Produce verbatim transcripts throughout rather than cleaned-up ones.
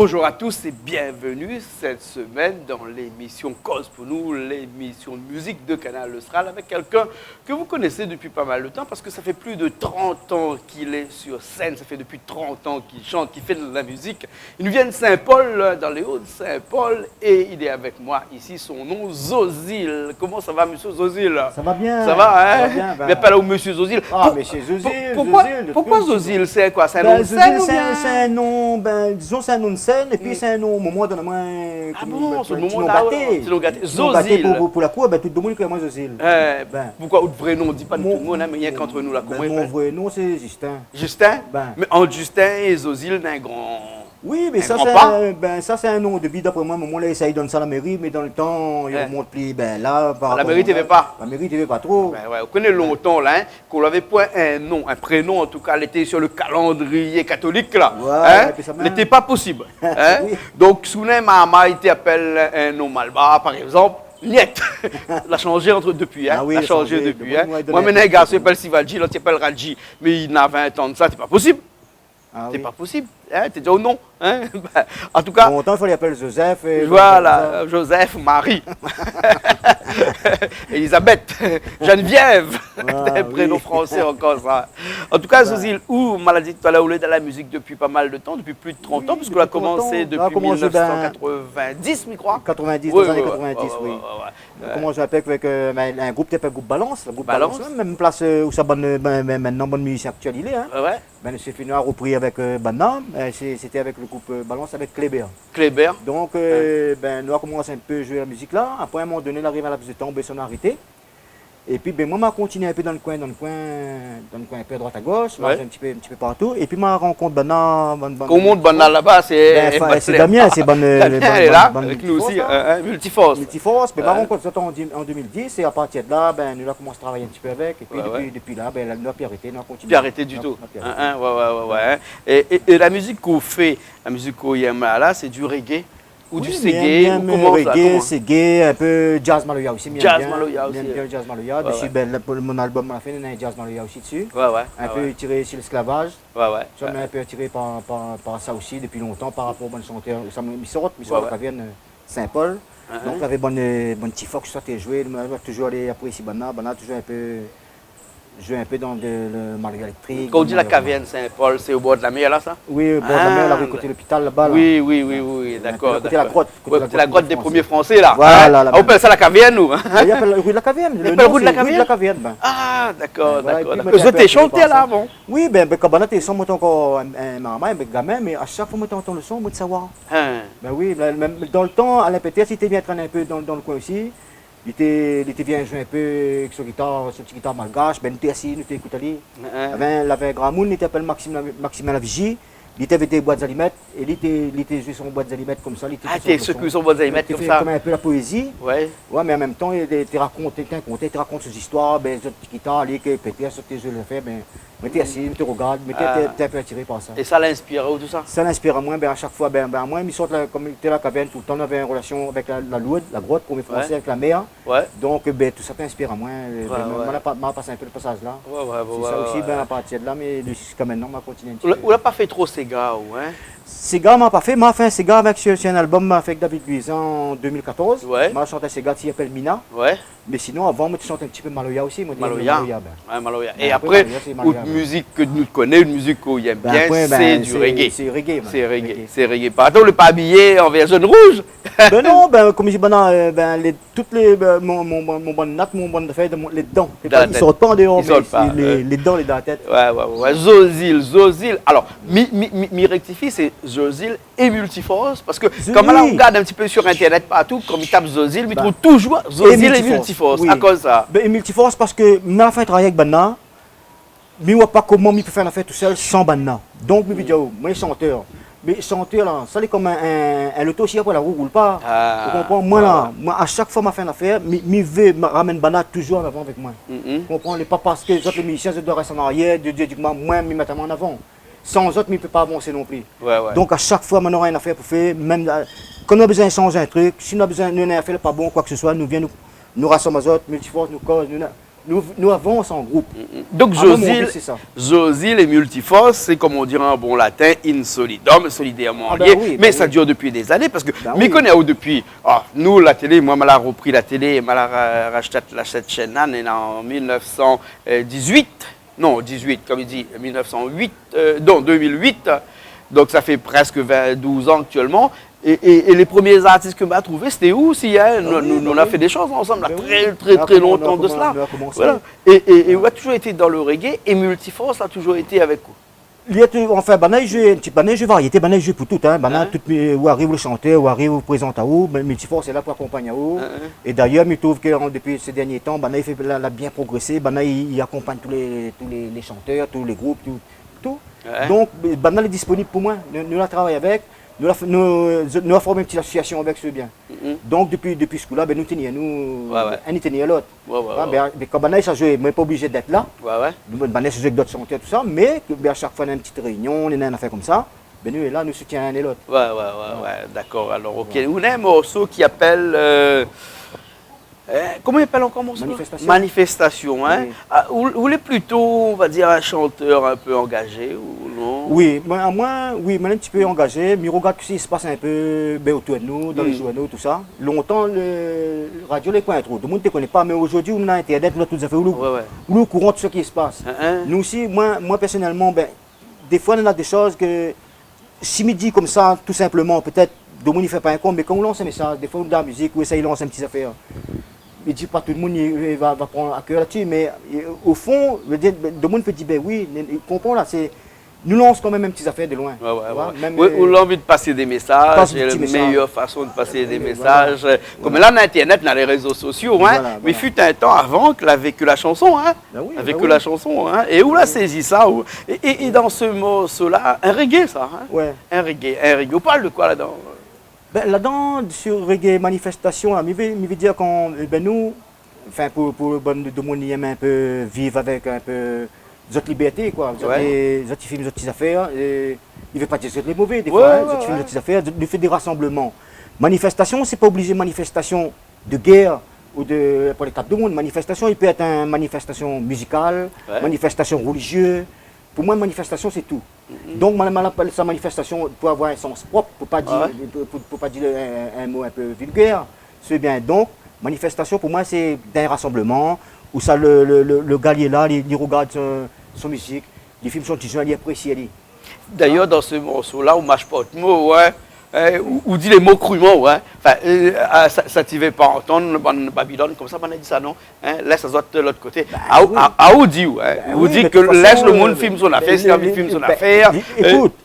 Bonjour à tous et bienvenue cette semaine dans l'émission Koz pou nou, l'émission de musique de Kanal Austral avec quelqu'un que vous connaissez depuis pas mal de temps parce que ça fait plus de trente ans qu'il est sur scène, ça fait depuis trente ans qu'il chante, qu'il fait de la musique. Il nous vient de Saint-Paul, dans les Hauts-de-Saint-Paul, et il est avec moi ici. Son nom, Zozil. Comment ça va, monsieur Zozil ? Ça va bien. Ça va, hein ? Ça va bien, ben. Mé apèl aou monsieur Zozil. Ah, monsieur Zozil, pourquoi, Zozil, pourquoi Zozil ? C'est quoi ? C'est un nom de scène ou bien ? Ben, Zozil, c'est un, c'est un nom, ben, disons, c'est un nom de scène, et puis c'est un nom, momon la donn amoin, ah bon, sé lo momon la, ti non gaté. Ti non gaté. Zozil. Pou, pou, pou la kour, ben, tout demoun i koné amoin Zozil. Ben. Pourquoi out vrai nom ? Di pa nou tout demoun, hein, mé rienk ant nou la, koman i apèl ? Mon vrai nom, c'est Justin. Justin ? Ben. Mé ant Justin é Zozil, néna in gran, oui, mé in sa, gran sé pa. In, ben, sa sé in nom de vi, d'apré moin, momon la éséy donn sa la méri, mé dan le tan, i romont pli, ben, la, par rapor a la méri, té vé pa. La méri té vé pa tro. Ben ouais, ou koné lontan la, hein, kan ou lavé poin in nom, in prénom, an tou ka, lété sur le calendrier catholique la, hein, lété pa posib, hein. Oui. Donk, si ou néna in marmay té apèl in nom malbar, par égzanp, niet. La shanzé ant, dopi, hein. Ah oui, la shanzé dopi, hein. Moin, mi néna in garson i apèl Sivalji, lot i apèl Radji. Mé néna vin tan de sa, té pa posib. Ah oui. Té pa posib, hein, té di aou non, hein. Ben, an tou ka, lontan, i falé apèl Joseph, é voilà, konmsa. Joseph, Marie. Élisabeth, Geneviève. Ah, oui. Dé prénom fransé ankor, sa. An tou ka, Zozil, ou, ma la di talèr, ou lé dan la mizik dopi pa mal de tan, dopi pli de trant an, puisque ou la komansé dopi mil nèf san katrovin-dis, mi kroi. Katrovin-dis, oui, lé zané katrovin-dis, oui. Ouais, ouais, ouais. Nou la komans avèk, avèk, euh, in, in group té apèl group Balance, le group Balance la, mèm plas, euh, ousa bann, euh, ben, ben, mintnan bann mizisien aktièl i lé, hein. Ouais, ouais. Ben, sé fini, nou la ropri avèk, euh, banna, euh, sé, sété avèk le group, euh, Balance avèk Kléber. Kléber. Donk, euh, ben, nou la komans in pé zoué la mizik la. Apré, a in moman doné, la ariv in laps de tan, ben, sa la arété. Épi, ben, moin, ma kontinié in pé dan le koin, dan le koin, dan le koin, in pé a droit, a gosh, ma zoué in ti pé, in ti pé partou. Épi, ma rankont banna, bann, bann, koman banna laba, sé, ben, sé Damien, sé bann, euh, Damien lé la, avèk nou osi, hein, Multiforce. Multiforce, ben, ma rankont sa an di-, an deux mille dix, é a partir de la, ben, nou la komans travay in ti pé avèk, épi dopi, dopi la, ben, la, nou la pi arété, nou la kontinié. Pi arété ditou. Nou la pi arété. Hein, hein, ouais, ouais, ouais, ouais, hein. É, é, é la mizik k'ou fé, la mizik k'ou yèm la, la, sé du reggae ? Ou du seggae, ou koman sa, koman ? Oui, mi yèm reggae, seggae, in pé jazz maloya osi, mi yèm bien. Jazz maloya osi. Mi yèm bien le jazz maloya. Ouais, ouais. Dési, ben, le, pou mon album, ma la fé, néna in jazz maloya osi dési. Ouais, ouais. In pé tiré sur l'esclavage. Ouais, ouais. Sa, mé in pé tiré par, par, par sa osi, dopi lontan, par rapor a bann shantèr, sa, mi sort, mi sort la kavèrn, euh, Saint-Paul. Donk, lavé bann, euh, bann ti fox, sa té zoué, moin, moin la touzour alé apré isi, banna, banna la touzour in pé zoué in pé dan de, le maloya éléktrik, maloya. Kan ou di la kavèrn Saint-Paul, sé o bor de la mèr la, sa ? Oui, o bor de la mèr, la, koté lopital laba la. Oui, oui, oui, oui, dakor, dakor. Koté la grot, koté la grot dé promié fransé la. Voilà, la mèr. Ah, ou apèl sa la kavèrn, nou ? Oui, i apèl rue de la Kavèrn. I apèl rue de la Kavèrn ? Rue de la Kavèrn, ben. Ah, dakor, dakor. Zot té shant la, bon. Oui, ben, ben, kan banna té shanté, moin té ankor in, in marmay, in gamin, mé a shak foi moin té antann le son, moin té sava. Hein. Ben oui, ben, mèm dan le tan, Alain Péters, li té vien trène in pé dan, dan le koin osi. Li té, li té vien zoué in pé èk son gitar, son ti gitar malgash, ben, nou té asiz, nou té ékout ali. Hein. Lavé, lavé in gramoun, li té apèl Maxime la, Maxime la Vigie. Li té avèk dé boit zalimèt, é li té, li té zoué son boit zalimèt konmsa, li té fé son, té fé son boit zalimèt konmsa. Li té fé konm in pé la poézi. Ouais. Ouais, mé an mèm tan, li té, té rakont, té, té rakont son zistoir, ben, zot ti gitar, li, èk Péters, zot té zoué lafèr, ben, moin té asiz, moin té rogard, moin té, té, té in pé atiré par sa. É sa la inspir aou tousa ? Sa la inspir amoin, ben, a shak foi, ben, ben, moin, mi sort la, konm té la kavèrn toultan, nou lavé in rélasion avèk la, la Lourdes, la grot, promié fransé, avèk la mèr. Ouais. Donk, ben, tousa té inspir amoin, euh, ben, moin la pa-, ma la pas in pé le pasaz la. Ouais, ouais, ouais. Sé sa osi, ben, a partir de la, mé ziska mintnan, ma kontinié in ti pé. Ou la, ou la pa fé tro séga, ou, hein ? Séga, ma pa fé, ma fé in séga avèk, sur, sur in album, ma fé avèk David Louisan an deux mille quatorze. Ouais. Ma shant in séga ki apèl Mina. Ouais. Mé sinon, avan, moin té shant in ti pé maloya osi, moin té yèm le maloya, ben. Maloya. Ouais, maloya. É apré, maloya, sé out mizik ke nou koné, out mizik k'ou yèm bien, sé du reggae. Sé reggae, ben. Sé reggae, sé reggae. Par égzanp, lé pa abiyé an vèr, zone, rouz. Ben non, ben, konm mi di, ben, non, euh, ben, lé, tout lé, ben, mon, mon, mon, mon bann nat, mon bann zafèr, lé dan. Lé pa, i sort pa an déor, mé lé, lé dan, lé dan la tèt. Ouais, ouais, ouais. Zozil, Zozil. Alor, mi, mi, mi, mi rektifié, sé Zozil é Multiforce, parske kan moin la rogard in ti pé sur internet partou, kan mi tap Zozil, mi trouv touzour Zozil é Multiforce. Oui. Akoz sa ? Ben, é Multiforce, parske moin la fé in travay avèk banna, mi oi pa koman mi pé fé in nafèr tousèl san banna. Donk, mi vé dir, moin lé shantèr. Mé shantèr la, sa lé konm in, in, in loto, si apré la rou i roul pa. Ou konpran ? Moin la, moin, a shak foi ma fé in nafèr, mi, mi vé, ma ramèn banna touzour an avan avèk moin. Ou konpran ? Lé pa parske zot lé mizisien, zot i doi rès an arièr, di, di, di, moin, moin, mi mèt amoin an avan. San zot, mi pé pa avansé non pli. Ouais, ouais. Donk, a shak foi, moin nora in nafèr pou fé, mèm, euh, kan nou la bezoin shanj in trik, si nou la bezoin, nou néna in nafèr lé pa bon, koi ke se soi, nou vien, nou, nou rasanm azot, Multiforce, nou koz, nou na-, Nou, nou avans an group. Mm, mm. Donk, Zozil, Zozil é Multiforce, sé, konm i di an bon latin, in solidum, solidairement liés. Ah ben oui, ben oui. Mé sa i dir dopi dé zané, parske mi koné aou dopi, ah, nou, la télé, moin, ma la ropri la télé, ma la ra-, rashté la, sèt shèn-la, néna an mil nèf san dizuit. Non, dizuit, konm i di, mil nèf san uit, euh, non, dé mil uit. Donk, sa fé prèsk vin, douz an aktièlman. É, é, é lé promié zartis ke ma trouvé, sété ou osi, in. Ah oui, ben oui. Nou, nou, nou la fé dé shoz ansanm, la, trè, trè, trè lontan de sela. Ben oui. Nou la komansé, nou la komansé. Voilà. É, é, é ou la touzour été dan le reggae, é Multiforce la touzour été avèk ou ? Li lé tou, anfin, banna i zoué, in ti, banna i zoué variété, banna i zoué pou tout, in. Banna, tout, euh, ou ariv, ou lé shantèr, ou ariv, ou prézant aou, bin, Multiforce lé la pou akonpagn aou. In, in. É dayèr, mi trouv ke, an, dopi sé dernié tan, banna i fé, la, la bien progrésé, banna i, i akonpagn tout lé, tout lé, lé shantèr, tout lé group, tout, tout. Ouais. Donk, banna lé disponib pou moin. Nou, nou la travay avèk, nou la f-, nou, nou la form in ti asosiasion avèk, sé bien. Mhm. Donk, dopi, dopi se kou-la, bin, nou tini, nou, inn i tini lot. Ouais, ouais. Ah, bin, bin, kan banna i sa zoué, moin pa oblizé d'èt la. Ouais, ouais. Banna i sa zoué avèk dot shantèr, tousa, mé, bin, a shak foi, néna in ti réinion, néna in afèr konmsa, bin, nou lé la, nou soutien inn é lot. Ouais, ouais, ouais, ouais, dakor. Alor, OK. Ou néna in morso ki apèl, euh, euh, koman i apèl ankor morso-la ? Manifestation. Manifestation, in ? Oui. Ah, ou, ou lé plito, on va dir, in shantèr in pé angazé, ou non ? Oui, moin, moin, oui, moin in ti pé angazé, mi rogard sak i spas in pé, bin, otour de nou, dan lé journaux, tousa. Lontan, le, radio lé poin tro. Domoun té koné pa, mé zordi, ou néna Internet, ou néna tout zafèr, ou lé, ou lé okouran de sak i spas. In, in. Nou osi, moin, moin, pèrsonèlman, bin, défoi, néna dé shoz ke, si mi di konmsa, tou sinpleman, pétèt, domoun i fé pa in kont, mé kan ou lans in mésaz, défoi, ou dan la mizik, ou éséy lans in ti zafèr. Mi di pa tout domoun i, i va, va pran a kèr la-dsi, mé, euh, o fon, mi vé dir, domoun i pé dir, bin oui, mé, i konpran la, sé, nou lans kanmèm in ti zafèr de loin, ou voi, mèm, euh, ou la anvi de pasé dé mésaz, pas dé ti mésaz. Sé la méyèr fason de pasé dé mésaz. Voilà. Konm la, néna Internet, néna lé rézo sosio, in. Voilà, voilà. Mé fut in tan, avan, ke lavé ke la shanson, in. Bin oui, bin oui. Lavé ke la shanson, in. É ou la sézi sa, ou, é, é, é dan se morso-la, in reggae sa, in. Ouais. In reggae, in reggae. Ou parl de koi ladan ? Bin, ladan, sur reggae manifestation, la, mi vé, mi vé dir kan, euh, bin, nou, anfin, pou, pou bann domoun i èm in pé viv avèk in pé zot libèrté, koi. Zot, ouais, zot i fim zot ti zafèr, é i vé pa dir zot lé mové, défoi, ouais, in, ouais, zot i fim zot ti zafèr, zot i fé dé rasanbleman. Manifestation, sé pa oblizé manifestation de guerre ou de, pou lé kat domoun. Manifestation, i pé èt in manifestation mizikal, ouais, manifestation relizié. Pou moin, manifestation, sé tout. Mhm. Donk, moin, moin la apèl sa manifestation pou avoir in sans prop, pou pa dir, ouais, pou, pou, pou pa dir in, in, in mo in pé vilgèr. Sé bien. Donk, manifestation, pou moin, sé in rasanbleman ousa le, le, le, le gars lé la, li, li rogard son, son mizik, li fim son ti zoin, li apresié ali. Dayèr, dan se morso-la, ou mash pa out mo, ouais. In, ou, ou di lé mo kruman, ouais. Anfin, euh, ah, sa, sa ti vé pa antann bann Babilone konmsa, bann la di sa, non ? In, lès azot de lot koté. Bin oui. A, a, a ou di, ouais. Bin oui, mé de tout fason, euh, lès le moun fim son afèr, si li anvi fim son afèr, bin, ékout,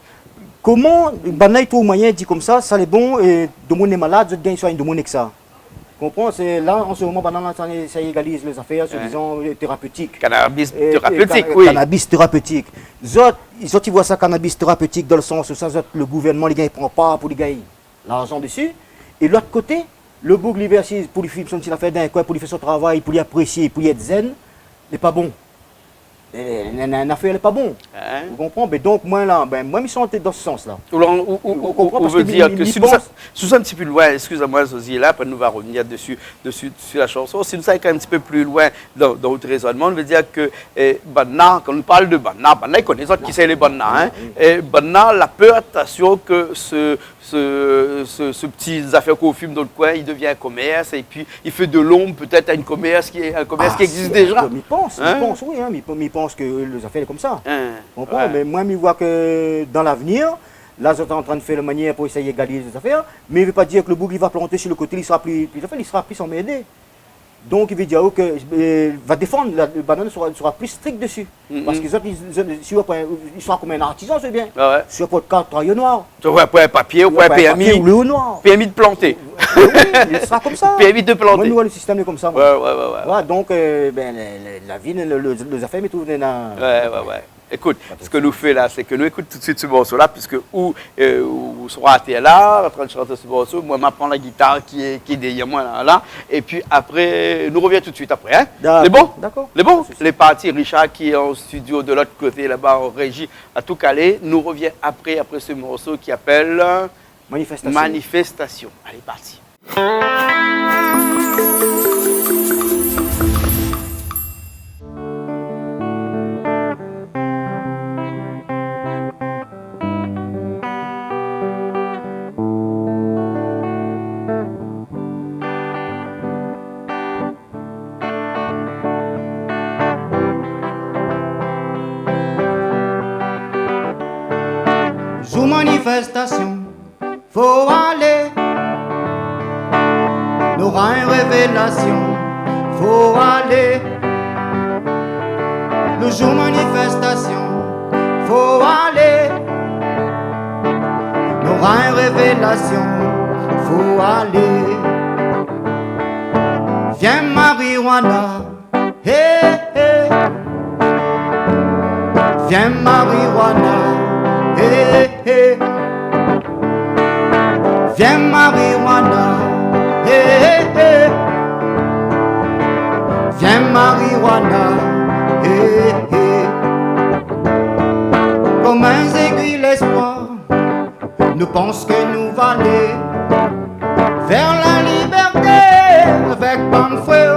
koman banna i trouv moiyin di konmsa, sa lé bon, é domoun lé malad, zot i gingn soign domoun èk sa. Konpran, sé la, an se moman, banna la, sa, sa égaliz lé zafèr, soi-disant, euh, thérapeutique. Cannabis thérapeutique, oui. Cannabis thérapeutique. Zot, zot i voi sa, cannabis thérapeutique, dan le sans ousa, zot, le gouvèrnman, li gingn, pran pa pou li gingn larzan dési. É lot koté, le boug, li vèrs, pou li fim son ti zafèr dan in koin, pou li fé son travay, pou li apresié, pou li èt zen, lé pa bon. É, na, na, nafèr lé pa bon. In ? Ou konpran ? Mé donk, moin la, bin, moin, mi santé dan se sans-la. Ou la, ou, ou, ou konpran, ou vé dir ke si nou sa, si nou sa in ti pé loin, excusez-moi, Zozi, la, apré nou va revenir dési, dési, dési la shanson. Si nou sa in ti pé pli loin dan, dan out rézonman, i vé dir ke, eh, banna, kan nou parl de banna, banna, i koné sa kisa lé banna, in. Oui, oui. É banna, la pèr, atansion ke se se, se, se ti zafèr k'ou fim dan le koin, i devien in komèrs, épi i fé de lonb pétèt a in komèrs ki, in komèrs ki égzis déza. Ah, si, mi pans, mi pans, oui, in, mi, mi pans ke lé zafèr lé konmsa. In. Ou konpran ? Ouais. Mé moin, mi voi ke dan lavnir, la, zot lé antrin fé le manièr pou éséy égaliz lé zafèr, mé i vé pa dir ke le boug, li va planté si le koté, li sra pli, pli zafèr, li sra pli anmèrdé. Donk, i vé dir ke, euh, va défann, la, le bann-la sra, sra pli strik dési. Mm, mm. Parske zot, i, zot, si ou pran, i sra konm in artizan, sé bien. Ah ouais. Si ou pran out kart, travay o noir. Ou pran in papié, ou pran in pèrmi. Ou pran in papié, ou lé o noir. Pèrmi de planté. Oui, oui, i sra konmsa. Pèrmi de planté. Moin, mi voi le sistèm lé konmsa, moin. Ouais, ouais, ouais, ouais. Voilà, donk, euh, bin, le, le, la vi, le, le, lé zafèr, mi trouv, néna. Ouais, ouais, ouais. Ékout, sak nou fé la, sé ke nou ékout tout de suit se morso-la, piske ou, euh, ou sra atèr la, antrin shant se morso, moin, ma pran la gitar ki lé, ki lé dèrièr moin la, la, épi apré, nou revien tout de suit apré, in ? Dakor. Lé bon ? Dakor. Lé bon ? Pa de sousi. Lé parti, Richard ki lé an studio de lot koté laba, an réji, a tou kalé. Nou revien apré, apré se morso ki apèl Manifestation. Manifestation. Alé, parti. Manifestasion, fo alé. Nora in révélasion, fo alé. Le jour manifestasion, fo alé. Nora in révélasion, fo alé. Vien marijuana, hé, hé. Vien marijuana, hé, hé. Vien marijuana, hé, hé. Vien marijuana, hé, hé. Kom in zégui lespoir, nou pans ke nou va alé vèr la libèrté avèk bann frèr.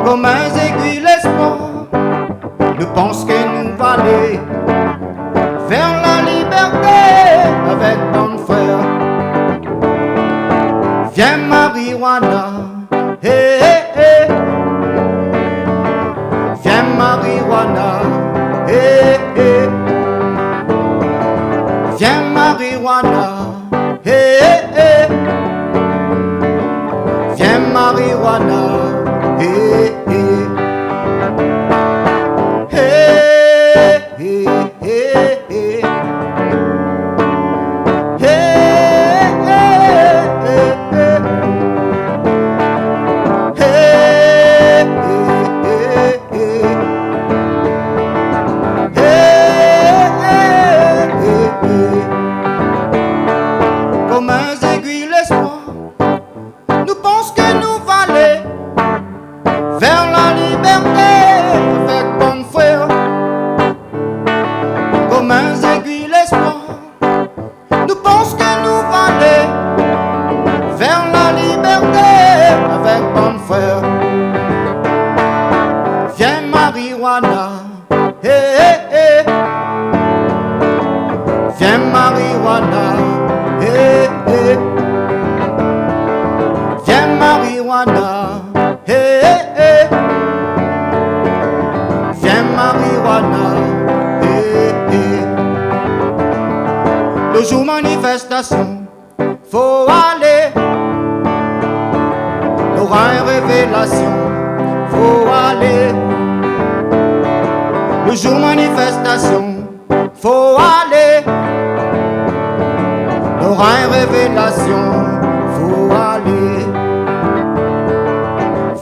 Kom in zégui lespoir, nou pans ke nou va alé vèr la libèrté avèk bann frèr. Vien marijuana, hé, hé, hé. Vien marijuana, hé, hé. Vien marijuana, hé, hé. Vien marijuana, hé, hé. Hé, hé, hé, hé. Hé, hé, hé, hé. Hé, hé, hé, hé. Hé, hé, hé, hé. Kom in zégui lespoir, nou pans ke nou va alé vèr la libèrté avèk bann frèr. Kom in zégui lespoir, nou pans ke nou va alé vèr la libèrté avèk bann frèr. Vien marijuana, hé, hé, hé. Vien marijuana, hé, hé. Vien marijuana, hé, hé. Vien marijuana, hé, hé. Le jour manifestasion, fo alé. Nora in révélasion, fo alé. Le jour manifestasion, fo alé. Nora in révélasion, fo alé.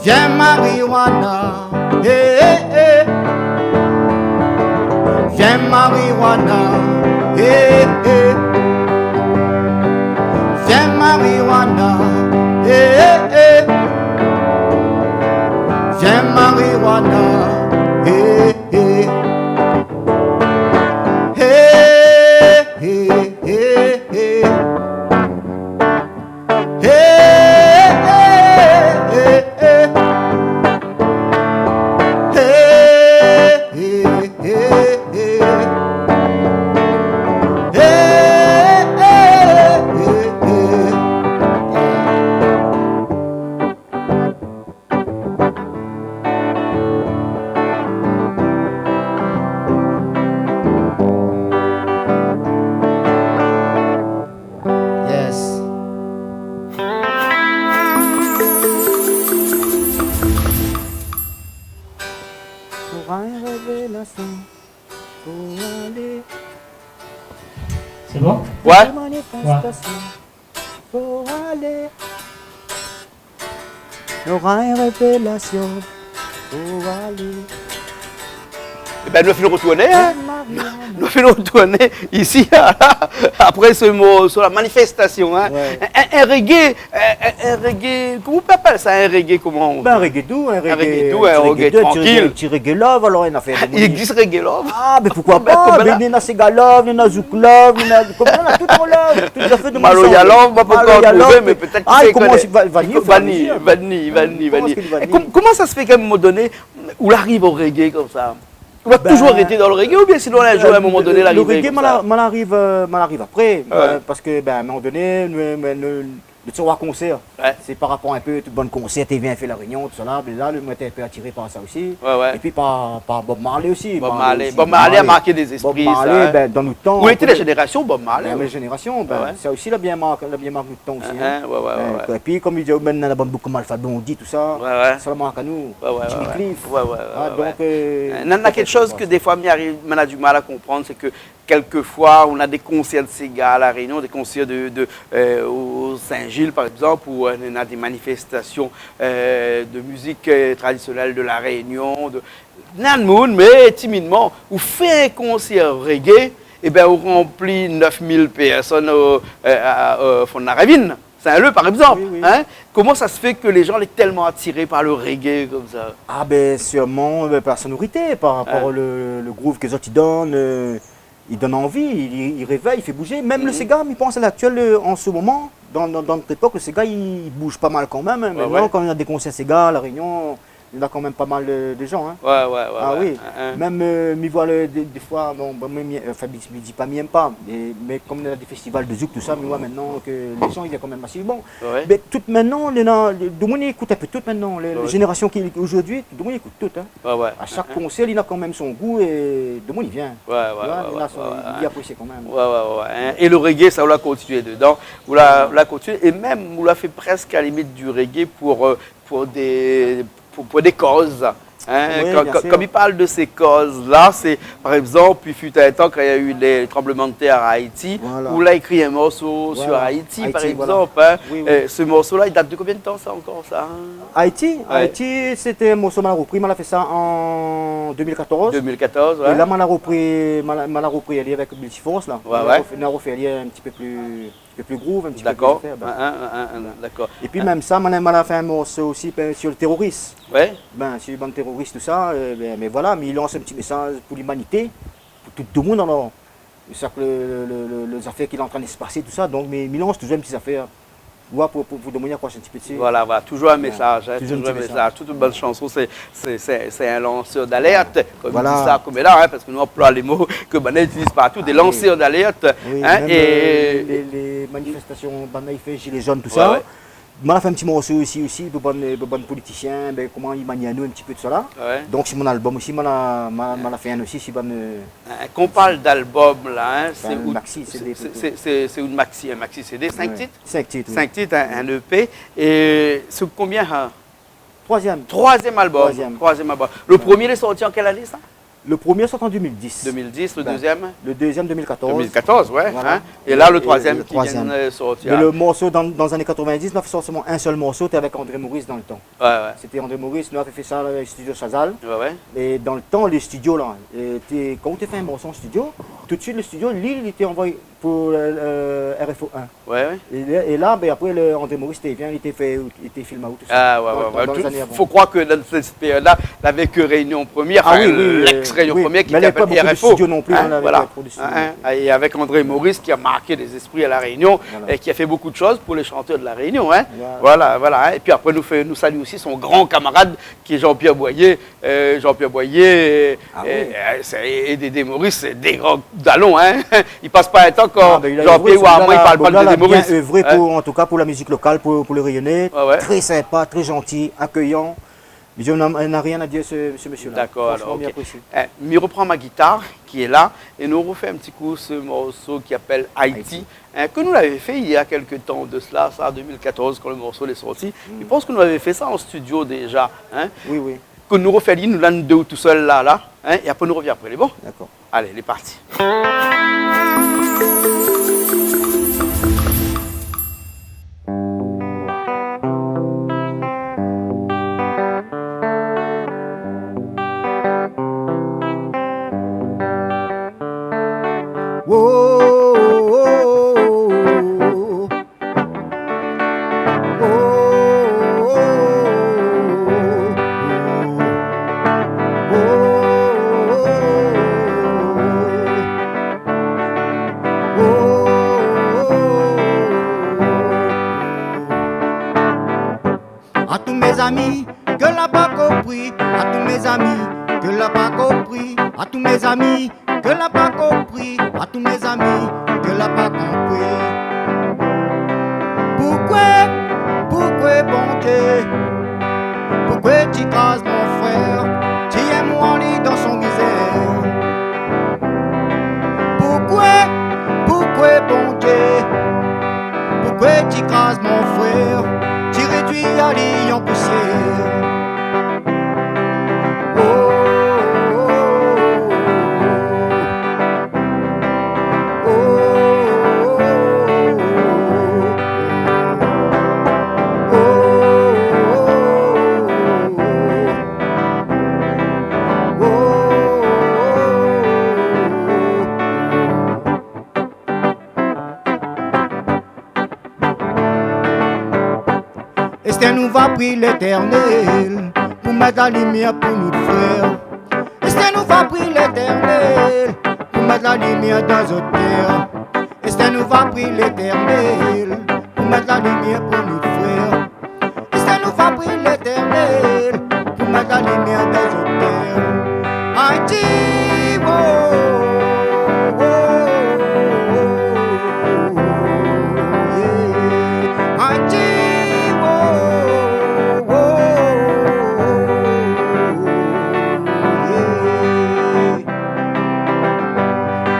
Vien marijuana, hé, hé, hé. Vien marijuana, hé, hé. Vien marijuana, hé, hé, hé. Vien marijuana, hé, hé. Hé, hé, hé, hé. Hé, hé, hé, hé. Hé, hé, hé, hé. Hé, hé, hé, hé. Yes. Nora in révélasion, fo alé. C'est bon ? Ouais. Manifestasion, fo alé. Nora in révélasion, fo alé. Ében, nou fine rotourné, in ? Marijuana. Nou fine rotourné isi, apré se morso, la manifestasion, in ? Ouais. In, in, in reggae, in, in, in reggae, koman ou pé apèl sa, in reggae, koman ? Bin, in reggae dou, in reggae, in reggae dou, in ti reggae, ti reggae trankil, ti reggae love, alor, in afèr de... I égzis reggae love ? Ah, mé poukoi pa ? Bin, bin, néna séga love, néna zouk love, néna, konm sa, néna tout love, tout zafèr de... Maloya love, moin pankor trouvé, mé pétèt... Ah, i komans, i va, i va vnir, i va vnir, i va vnir. Koman sa i fé k'a in moman doné, ou la ariv o reggae konmsa ? Ou la touzour été dan le reggae, oubien sinon, in zour, a in moman doné, la arivé konmsa ? Bin, le, le reggae, moin la, moin la ariv, euh, moin la ariv apré, euh, parske, bin, a in moman doné, nou, nou, nou, Lo ti roi konsèr. Ouais. Sé par rapor in pé tout bann konsèr té vien fé La Rényon, tousala. Mé la, lo, moin té in pé atiré par sa osi. Ouais, ouais. Épi par, par Bob Marley osi. Bob Marley osi, Bob Marley a marké dé zéspri, sa, hein. Bin, dan nout tan, nou lété la zénérasion Bob Marley, ouais. Bin, la zénérasion, bin, sa osi la bien mark, la bien mark nout tan osi, hein. Hein, ouais, ouais, ouais. Épi, konm i di, mintnan, la bann boug konm Alpha Blondy, tousa, sa la mark anou. Ouais, ouais, ouais. Jimmy Cliff. Ouais, ouais, ouais, ouais. Donk, euh, néna, néna kékshoz ke défoi, mi ariv, mi na di mal a konprann, sé ke kèlkefoi, ou na dé konsèr de séga La Rényon, dé konsèr de, de, euh, o Sin-Zil, par égzanp, ou, euh, néna dé manifestasion, euh, de mizik, euh, tradisionèl de La Rényon, de, néna moun, mé timidman, ou fé in konsèr reggae, ébin, ou ranpli nèf mil pèrsone o, euh, a, o Fon de la Ravine, Sin-Leu, par égzanp, hein. Oui, oui. Koman sa sé fé ke lé jan lé tèlman atiré par le reggae konmsa ? Ah, bin, sirman, bin, par sonorité, par rapor le, le groove ke zot i donn, euh, i donn anvi, i, i révèy, i fé bouzé. Mèm le séga, mi pans a l'aktièl, euh, an se moman, dan, dan, dan nout épok, le séga, i, i bouz pa mal kanmèm, hein. Ouais, ouais. Mintnan, kan néna dé konsèr séga, La Rényon, néna kanmèm pa mal de, de jan, hein. Ouais, ouais, ouais. Ah oui. Hein, hein. Mèm, euh, mi voi le, dé, défoi, bon, bon, mi, mi, anfin, mi, mi di pa mi èm pa, mé, mé konm néna dé festival de zouk, tousa, mi voi mintnan ke lé jan i vien kanmèm asé. Bon, ouais. Mé tout mintnan, néna, domoun i ékout in pé tout mintnan. Lé, lé zénérasion ki, zordi, domoun i ékout tout, hein. Ouais, ouais. A shak konsèr, li na kanmèm son gou é domoun i vien. Ouais, ouais, ouais, ouais, ouais. Li aprésié kanmèm. Ouais, ouais, ouais, ouais, hein. É le reggae, sa, ou la kontinié dedan. Ou la, ou la kontinié. É mèm, ou la fé prèsk a la limit du reggae pou, euh, pou dé, pou, pou dé koz. Hein, oui, bien sûr. Kan, kan, kan i parl de sé koz-la, sé, par égzanp, i fut in tan, kan néna u lé tranbleman de tèr a Haïti, ou la ékri in morso sur Haïti, par égzanp, hein. Voilà. Haïti, voilà. Oui, oui. Euh, se morso-la, i dat de konbien de tan, sa, ankor, sa, hein ? Haïti ? Ouais. Haïti, sété in morso, ma la ropri, ma la fé sa an deux mille quatorze. Deux mille quatorze, ouais. É la, ma la ropri, ma la, ma la ropri ali avèk Multiforce, la. Ouais, ouais. Ma la rofé, ma la rofé ali in ti pé pli, in ti pé pli groove, in ti pé pli zafèr, bin. D'accord. Hein, hein, hein, hein, d'accord. Épi mèm sa, ma la, ma la fé in morso osi, bin, sur le terrorisme. Ouais. Bin, sur bann téroris, tousa, euh, bin, mé voilà, mi lans in ti mésaz pou limanité, pou tout domoun, alor. Sa ke le, le, le, le, lé zafèr ki lé antrin de se pasé, tousa. Donk, mi, mi lans touzour in ti zafèr. Ou voi, pou, pou, pou domoun i akrosh in ti pé dsi. Voilà, voilà. Touzour in mésaz, hein, touzour in mésaz. Tout bann shanson, sé, sé, sé, sé in lansèr d'alèrt, konm i di sa, konm la, hein, parske nou anploi lé mo ke banna i itiliz partou, dé lansèr d'alèrt, hein, mèm, é euh, lé, lé, lé manifestasion, banna i fé zilé zone, tousa. Ouais, ouais. Ma la fé in ti morso isi, isi, pou bann, pou bann politisien, bin, koman i mani anou in ti pé de sa la. Ouais. Donk, si mon album osi, ma la, ma, ma la fé inn osi, si bann, euh, hein, kan ou parl d'album la, hein, sé in maxi CD plito. Sé, sé, sé, sé in maxi, in maxi CD, sink tit ? Ouais. Sink tit, oui. Sink tit, hein, in EP. É sé konbien, hein ? Troizièm. Troizièm album. Troizièm. Troizièm album. Le promié lé sorti an kèl ané, sa ? Le promié sort an deux mille dix. Deux mille dix, le dezièm ? Bin, le dezièm, deux mille quatorze. Deux mille quatorze, ouais, hein. Voilà. É la, le troizièm ki vien, euh, sortir. É le troizièm. Mé le morso dan, dan lé zané quatre-vingt-dix, nou la fé solman in sèl morso, té avèk André Maurice dan le tan. Ouais, ouais. Sété André Maurice, nou la fé sa, le studio Chazal. Ouais, ouais. É dan le tan, le studio la, euh, té, kan ou té fé in morso an studio, tout de suit, le studio, li, li té anvoy pou, euh, euh, R F O un. Ouais, ouais. É la, é la, bin, apré, le André Maurice té vien, li té fé, li té film aou, tousa. Ah, ouais, ouais, ouais. Dan, dan, dan lé zané avan. Fo kroir ke dan sèt périod-la, lavé ke Réunion Première, enfin, l'ex-Réunion Première, ki té apèl R F O. Ah oui, oui, euh, oui. Mé lavé pa bonpé de studio non pli, hein, lavé pa tro de studio non pli. Hein, voilà. Hein, hein. É avèk André Maurice, ki la mark dé zéspri a La Réunion, é ki la fé bonpé de shoz pou lé shanteur de La Réunion, hein. Voilà. Voilà, voilà, hein. Épi apré, nou fé, nou salié osi son gran kamarad, ki lé Jean-Pierre Boyer, euh, Jean-Pierre Boyer, euh, euh, sé, é Dédé Maurice, sé dé gran dalon, hein. I pas pa in tan kan Jean-Pierre ou amoin i parl pa de Dédé Maurice. Ah, bin, li la oevré, sé, sé, sé, sé, li la bien oevré pou, an tou ka, pou la mizik lokal, pou, pou lé Rényoné. Ouais, ouais. Trè sinpa, trè zanti, akéyan. Mé mi na, na rien a dir su, su mésyé-la. D'accord, alors, ok. Franchement, mi aprésié. Eh, mi ropran ma gitar ki lé la, é nou rofé in ti kou se morso ki apèl Haïti. Haïti. Hein, ke nou lavé fé il y a quelque temps de cela, sa, deux mille quatorze, kan le morso lé sorti. Hmm. Mi pans ke nou lavé fé sa an studio déza, hein. Oui, oui. Ke nou rofé ali, nou la, nou dé ou tousèl la, la, hein, é apré nou rovien apré, lé bon ? D'accord. Alé, lé parti. A tout mézami ke la pa konpri, a tout mézami ke la pa konpri, a tout mézami ke la pa konpri, a tout mézami ke la pa konpri. Poukwé, poukwé Bondié, poukwé ti kraz mon frèr, ti yèm oir ali dan son mizèr? Poukwé, poukwé Bondié, poukwé ti kraz mon frèr, ti rédui ali an pousièr? Oh, oh, oh, oh. Èstèr nou va pri Létèrnèl pou mèt la limièr pou nout frèr? Èstèr nou va pri Létèrnèl pou mèt la limièr dan zot kèr? Èstèr nou va pri Létèrnèl pou mèt la limièr pou nout frèr? Èstèr nou va pri Létèrnèl pou mèt la limièr dan zot kèr? Ayiti, wo, wo, wo, yeah. Ayiti, wo, wo, wo, yeah.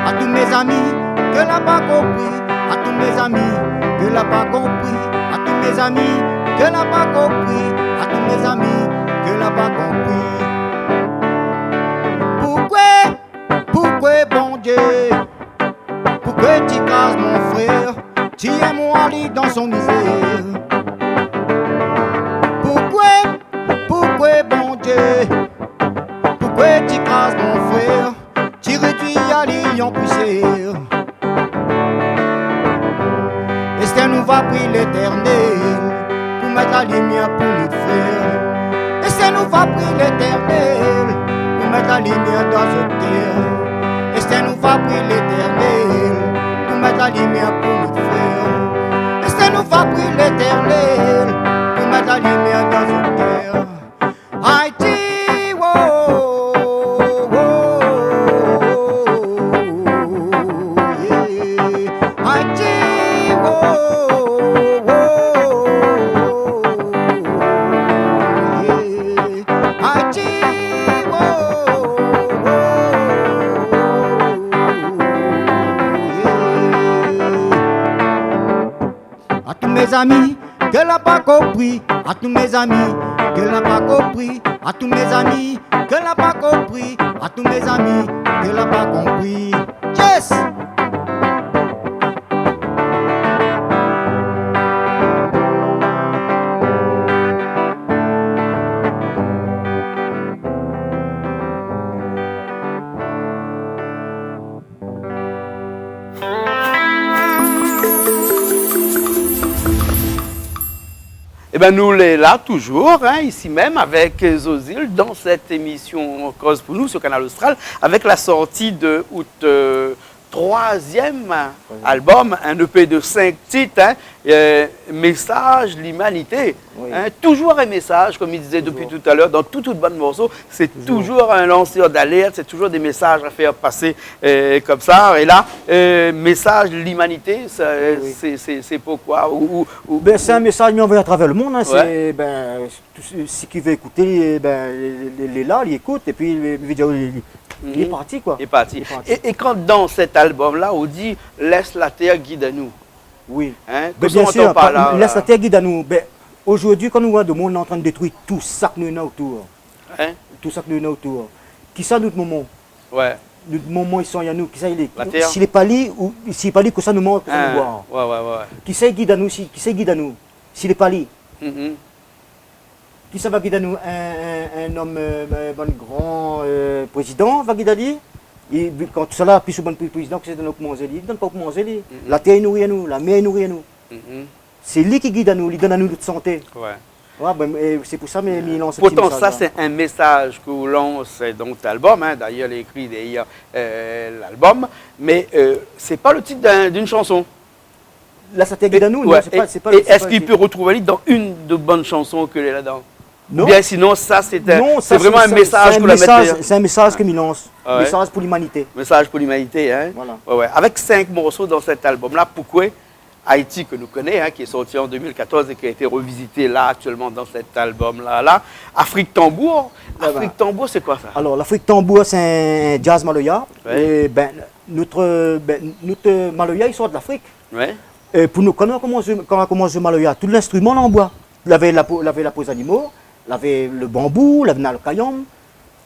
A tout mézami ke la pa konpri, a tout mézami ke la pa konpri, a tout mézami ke la pa konpri, a tout mézami ke la pa konpri. Poukwé, poukwé Bondié, poukwé ti kraz mon frèr, ti yèm oir ali dan son mizèr? Poukwé, poukwé Bondié, poukwé ti kraz mon frèr, ti rédui ali an pousièr? Èstèr nou va pri Létèrnèl pou mèt la limièr pou nout frèr? Èstèr nou va pri Létèrnèl pou mèt la limièr dan zot kèr? Èstèr nou va pri Létèrnèl pou mèt la limièr pou nout frèr? Èstèr nou va pri Létèrnèl pou mèt la limièr dan zot kèr? Ayiti, wo, wo, yeah. Ayiti, wo, wo, yeah. Ayiti, wo, wo, yeah. A tout mézami ke la pa konpri, a tout mézami ke la pa konpri, a tout mézami ke la pa konpri, a tout mézami ke la pa konpri. Yes! Ében, nou lé la toujour, in, isi mèm avèk Zozil dan sèt émisyon Koz pou nou sur Kanal Austral, avèk la sorti de out, euh, troizyèm album, in EP de sink tit, in, euh, Message l'humanité. Oui. In, toujour in mésaz, konm li dizé dopi talèr, dan tout, tout bann morso, sé toujour in lansèr d'alèrt, sé toujour dé mésaz a fèr pasé, euh, konmsa. É la, euh, Message l'humanité, sa, sé, sé, sé poukosa, ou, ou, ou... Bin, sé in mésaz mi anvoy atravèr le monn, in, sé, bin, tout sak i vé ékouté, bin, lé, lé, lé la, li ékout, épi, li vé dir, li, li lé parti, koi. Li lé parti. Li lé parti. É, é kan dan sèt album-la, ou di, lès la tèr gid anou. Oui. In, kosa ou antann par la, lès la tèr gid anou. Bin, ojourdui, kan nou oi domoun lé antrin détrui tout sak nou néna otour. In? Tout sak nou néna otour. Kisa nout momon? Ouais. Nout momon i sogn anou, kisa i lé? La tèr. Si lé pa li, ou, si lé pa li, kosa nou manz, kosa nou boir? Ouais, ouais, ouais. Kisa i gid anou, si, kisa i gid anou, si lé pa li? Kisa va gid anou? In, in, in nonm, euh, bann gran, euh, prézidan va gid ali. É kan tousala, pli sou bann pré-, prézidan, kisa i donn aou pou manzé li? Li donn pa aou pou manzé li. La tèr i nouri anou, la mèr i nouri anou. Sé li ki gid anou, li donn anou nout santé. Ouais. Ouais, bin, é sé pou sa mi, mi lans in ti mésaz la. Pourtan, sa, sé in mésaz ke ou lans dan out album, in. Dayèr, lé ékri dèrièr, euh, l'album, mé, euh, sé pa le tit d'in, d'in shanson. La, sa té gid anou, non, sé pa, sé pa, é èske i pé rotrouv ali dan inn de bann shanson ke lé ladan? Non. Oubien sinon, sa, sé in, sé vréman in mésaz ke ou la mèt dèrièr. Non, sa, sé in mésaz, sé in mésaz ke mi lans. Ah ouais. Mésaz pou limanité. Mésaz pou limanité, in. Voilà. Ouais, ouais. Avèk sink morso dan sèt album-la, poukosa Haïti ke nou koné, hein, ki lé sorti an deux mille quatorze é ki la été révizité la, aktièlman, dan sèt album-la, la. Afrik Tambour. Ah ben. Afrik Tambour, sé koi sa ? Alor, Lafrik Tambour, sé in jazz maloya. Ouais. É ben, nout, ben, nout maloya, i sort Lafrik. Ouais. É pou nou, kan nou la komans, kan nou la komans maloya, tout linstriman lé an boi. Lavé la po, lavé la po zanimo, lavé lo banbou, lavé na lo kayanm.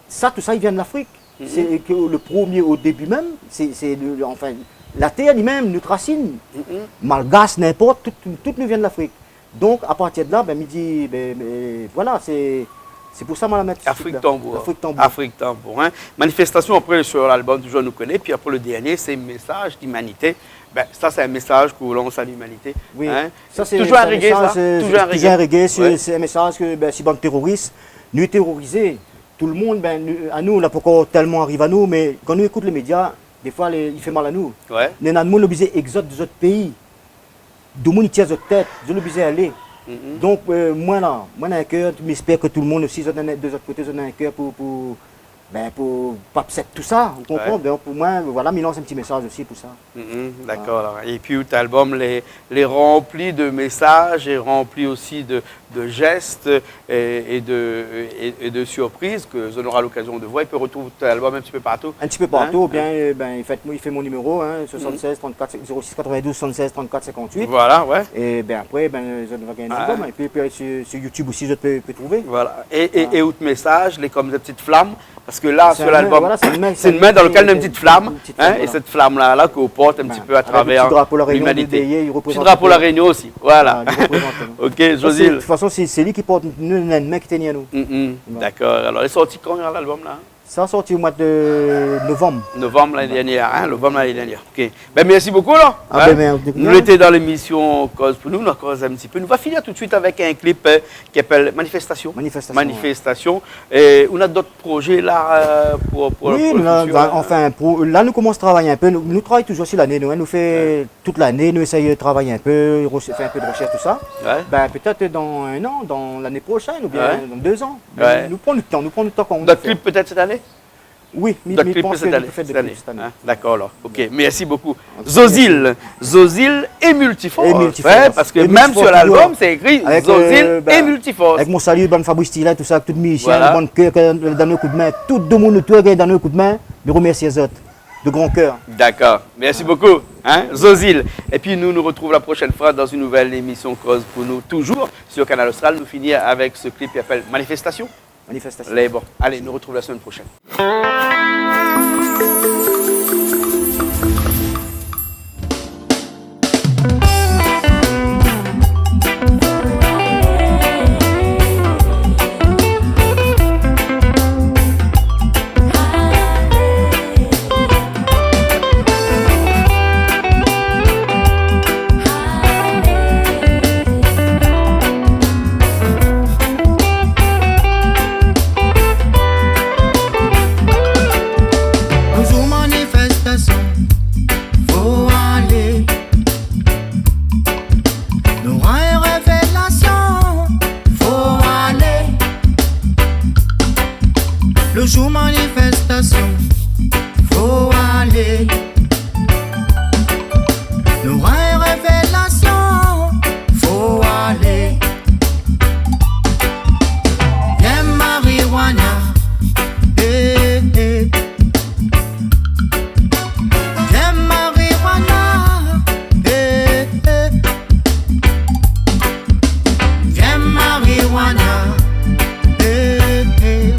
Sa, tout sa, i vien Lafrik. Mhm. Sé ke lo promié, o débi mèm, sé, sé lo, lo, anfin, la tèr li mèm, nout rasine. Mhm. Malgash, ninport, tout, tout, tout nou vien Lafrik. Donk, a partir de la, ben, mi di, ben, ben, voilà, sé, sé pou sa, moin la mèt Afrik Tambour. Afrik Tambour. Afrik Tambour, hein. Manifestasion, apré, sur l'album, toujours nou koné, pi apré, lo dernié, sé Message d'humanité. Ben, sa, sé in mésaz ke ou lans a limanité, hein. Oui. Sa, sé, sé in mésaz, euh, toujour in reggae, sé, sé in mésaz ke, ben, si bann téroris, nou térorizé, tout lo moun, ben, nou, anou, la pankor tèlman ariv anou, mé kan nou ékout lé média, défoi, lé, i fé mal anou. Ouais. Néna demoun oblizé égzot de zot péi. Demoun i tir zot tèt, zot oblizé alé. Mhm. Donk, euh, moin la, moin néna in kèr, mi éspèr ke tout lo moun osi, zot néna, de zot koté, zot néna in kèr pou, pou, ben, pou pa sèt tousa, ou konpran ? Ouais. Donk, pou moin, voilà, mi lans in ti mésaz osi pou sa. Mhm, dakor, alor. Épi, out album lé, lé ranpli de mésaz é ranpli osi de, de jès é, é de, é, é de sirpriz ke zot nora lokazion de voir. I pé rotrouv out album in ti pé partou. In ti pé partou, hein ? Oubien, euh, ben, i fé, i fé mon niméro, hein, mhm, soixante-seize trente-quatre, zéro six quatre-vingt-douze soixante-seize trente-quatre cinquante-huit. Voilà, ouais. É ben, apré, ben, zot va gingn in album, hein. Épi, épi, sur, sur YouTube osi, zot pé, pé trouvé. Voilà. É, é, é out mésaz, lé konm in ti flam, Parske la, sur l'album, voilà, sé in min, sé in min dan lakèl néna in ti flam, in ti flam, hein, é voilà. Sèt flam-la, la, ke ou port in ti pé a travèr limanité. Avèk lo ti drapo La Rényon dèrièr, i reprézant in pé. Ti drapo La Rényon osi, voilà. Voilà, i reprézant, hein. OK, Jozil. Sa, sé, de tout fason, sé, sé li ki port, nou, nou néna in min ki tien anou. Mm, mm. Voilà. Dakor. Alor, li la sorti kan, l'album-la ? Sa la sorti o moi de novanm. Novanm lané dèrnièr, hein, novanm lané dèrnièr. OK. Ben, mèrsi bokou, la. Ah, hein ? Ben, mèrsi. Nou lété dan lémision Koz pou nou, nou la koz in ti pé. Nou va fini tout suit avèk in klip, euh, ki apèl Manifestasion. Manifestasion, ouais. Manifestasion. É ou néna dot projé la, euh, pou, pou, pou lo fitir, la ? Oui, nou, ben, anfin, pou, la, nou komans travay in pé. Nou, nou travay toujour si lané, nou, hein. Nou fé tout lané, nou éséy travay in pé, rech-, fé in pé de rechèrch, tousa. Ouais. Ben, pétèt dan in an, dan lané proshèn, oubien dan dé zan. Ouais. Mé nou pran nout tan, nou pran nout tan kan mèm. Dot klip pétèt sèt ané ? Oui, mi, mi pans ke nou pé fé dé klip sèt ané. Dot klip sèt ané, hein ? Dakor, alor. OK, mèrsi bokou. Zozil, Zozil é Multiforce. É Multiforce. Ouais, parske mèm sur l'album, sé ékri Zozil é Multiforce. Avèk, euh, ben, avèk mon sali, bann Fabrice Tilin, tousa, tout mizisien, bann kèr, ke, euh, donn anou koudmin, tout demoun otour, ke donn anou koudmin, mi remèrsi azot de gran kèr. Dakor. Mèrsi bokou, hein, Zozil. Épi nou, nou retrouv la proshèn foi dan in nouvèl émision Koz pou nou, toujour sur Kanal Austral. Nou fini avèk se klip ki apèl Manifestasion. Manifestasion. Lé bon. Alé, nou retrouv la semèn proshèn. Lo zour manifestasion, fo alé. Nora in révélasion, fo alé. Lo zour manifestasion, fo alé. Nora in révélasion, fo alé. Vien marijuana, eh, eh. Vien marijuana, eh, eh. Vien marijuana, eh, eh.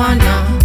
Non, non.